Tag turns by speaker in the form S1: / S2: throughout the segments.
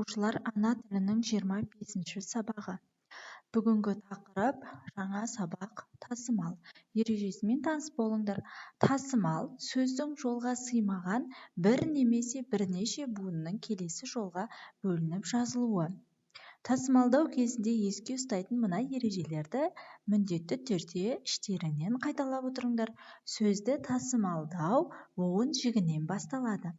S1: Оқушылар, ана тілінің 25-ші сабағы. Бүгінгі тақырып жаңа сабақ: тасымал ережесімен таныс болыңдар. Тасымал – сөздің жолға сыймаған бір немесе бірнеше буынының келесі жолға бөлініп жазылуы. Тасымалдау кезінде еске ұстайтын мына ережелерді міндетті түрде іштеріңнен қайталап отырыңдар. Сөзді тасымалдау буын жігінен басталады.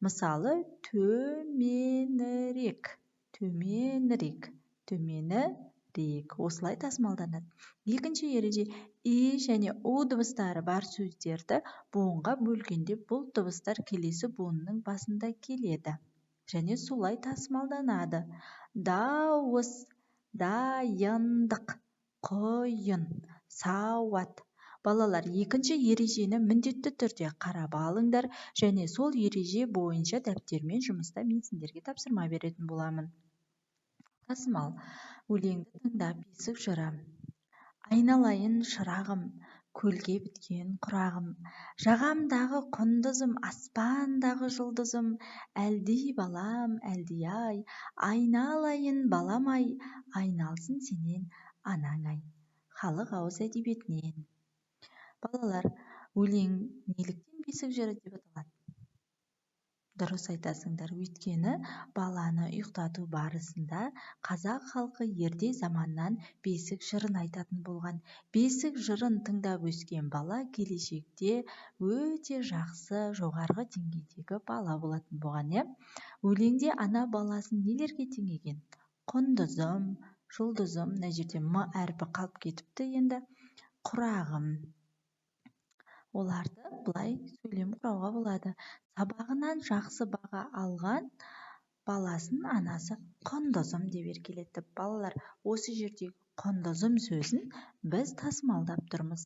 S1: Мысалы, төменірек, төменірек, төменірек, осылай тасымалданады. Екінші ереже: и және у дыбыстары бар сөздерді буынға бөлгенде, бұл дыбыстар келесі буынның басында келеді және солай тасымалданады: дауыс, дайындық, құйын, сауат. Балалар, екінші ережені міндетті түрде қарап алыңдар және сол ереже бойынша дәптермен жұмыста мен сендерге тапсырма беретін боламын. Тасымал. Өлеңді тыңда, бесік жыры. Айналайын шырағым, көлге біткен құрағым, жағамдағы құндызым, аспандағы жұлдызым, әлди балам, әлди-ай, айналайын балам-ай, айналсын сенен анаң-ай. Халық ауыз әдебиетінен. Балалар, өлең неліктен бесік жыры деп аталады? Дұрыс айтасыңдар, өйткені баланы ұйықтату барысында қазақ халқы ерте заманнан бесік жырын айтатын болған. Бесік жырын тыңдап өскен бала келешекте өте жақсы, жоғарғы деңгейдегі бала болатын болған, иә. Өлеңде ана баласын нелерге теңеген? Құндызым, жұлдызым, мына жерде м әрпі қалып кетіпті енді, құрағым. Оларды былай сөйлем құрауға болады: сабағынан жақсы баға алған баласын анасы құндызым деп еркелетті. Балалар, осы жердегі құндызым сөзін біз тасымалдап тұрмыз.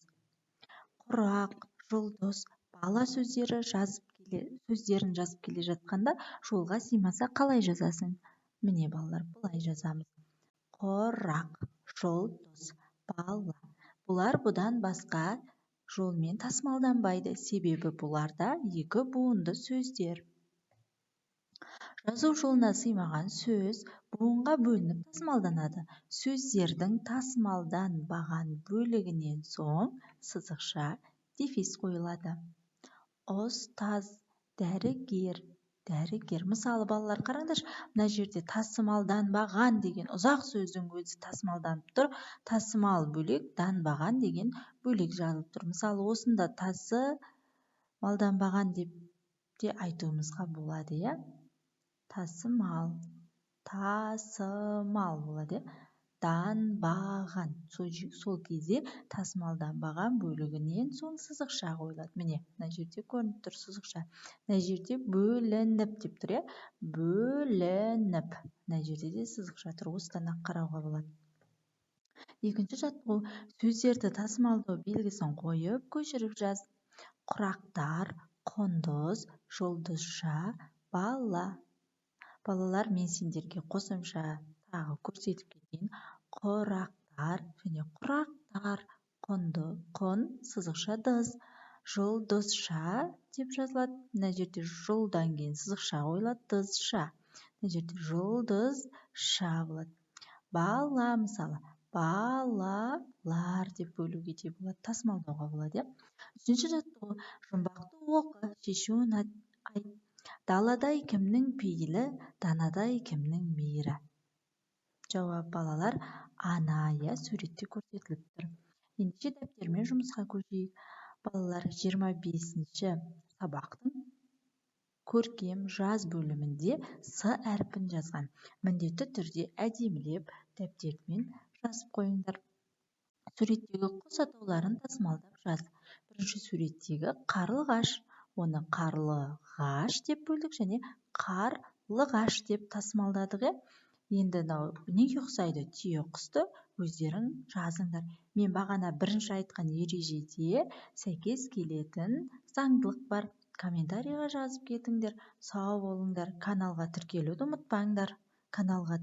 S1: Құрақ, жұлдыз, бала сөздері жазып келе, сөздерін жазып келе жатқанда жолға сыймаса, қалай жазасың? Міне, балалар, былай жазамыз: құрақ, жұлдыз, бала. Бұлар бұдан басқа жолмен тасымалданбайды, себебі бұларда екі буынды сөздер. Жазу жолына сыймаған сөз буынға бөлініп тасымалданады. Сөздердің тасымалданбаған бөлігінен соң сызықша, дефис қойылады: ұстаз, дәрігер, дәрігер. Мысалы, балалар, қараңдаршы, мына жерде тасымалданбаған деген ұзақ сөздің өзі тасымалданып тұр. Тасымал бөлек, данбаған деген бөлек жазылып тұр. Мысалы, осында тасымалданбаған деп те айтуымызға болады, иә. Тасымал, тасымал болады, иә, данбаған. Сол кезде тасымалданбаған бөлігінен соң сызықша қойылады. Міне, мына жерде көрініп тұр сызықша. Мына жерде бөлініп деп тұр, иә, бөлініп. Мына жерде де сызықша тұр, осыдан ақ қарауға болады. Екінші жаттығу: сөздерді тасымалдау белгісін қойып, көшіріп жаз. Құрақтар, құндыз, жұлдызша, бала. Балалар, мен сендерге қосымша тағы көрсетіп кетейін: құрақтар және құрақтар, құнды, құн, сызықша, дыз, жұлдызша деп жазылады. Мына жерде жұлдан кейін сызықша қойылады, дызша. Мына жерде жұлдызша болады. Бала, мысалы, балалар деп бөлуге де болады, тасымалдауға болады, иә. Үшінші жаттығу: жұмбақты оқы, шешуін айт. Даладай кімнің пейілі, данадай кімнің мейірі? Жауап, балалар, ана, иә, суретте көрсетіліп тұр. Ендеше дәптермен жұмысқа көшейік. Балалар, 25-ші сабақтың көркем жаз бөлімінде с әрпін жазған. Міндетті түрде әдемілеп дәптермен жазып қойыңдар. Суреттегі құс атауларын тасымалдап жаз. Бірінші суреттегі қарлығаш, оны қарлығаш деп бөлдік және қарлығаш деп тасымалдадық, иә. Енді мынау неге ұқсайды? Түйе құсты өздерің жазыңдар. Мен бағана бірінші айтқан ережеде сәйкес келетін заңдылық бар, комментарийға жазып кетіңдер. Сау болыңдар, каналға тіркелуді ұмытпаңдар. Каналға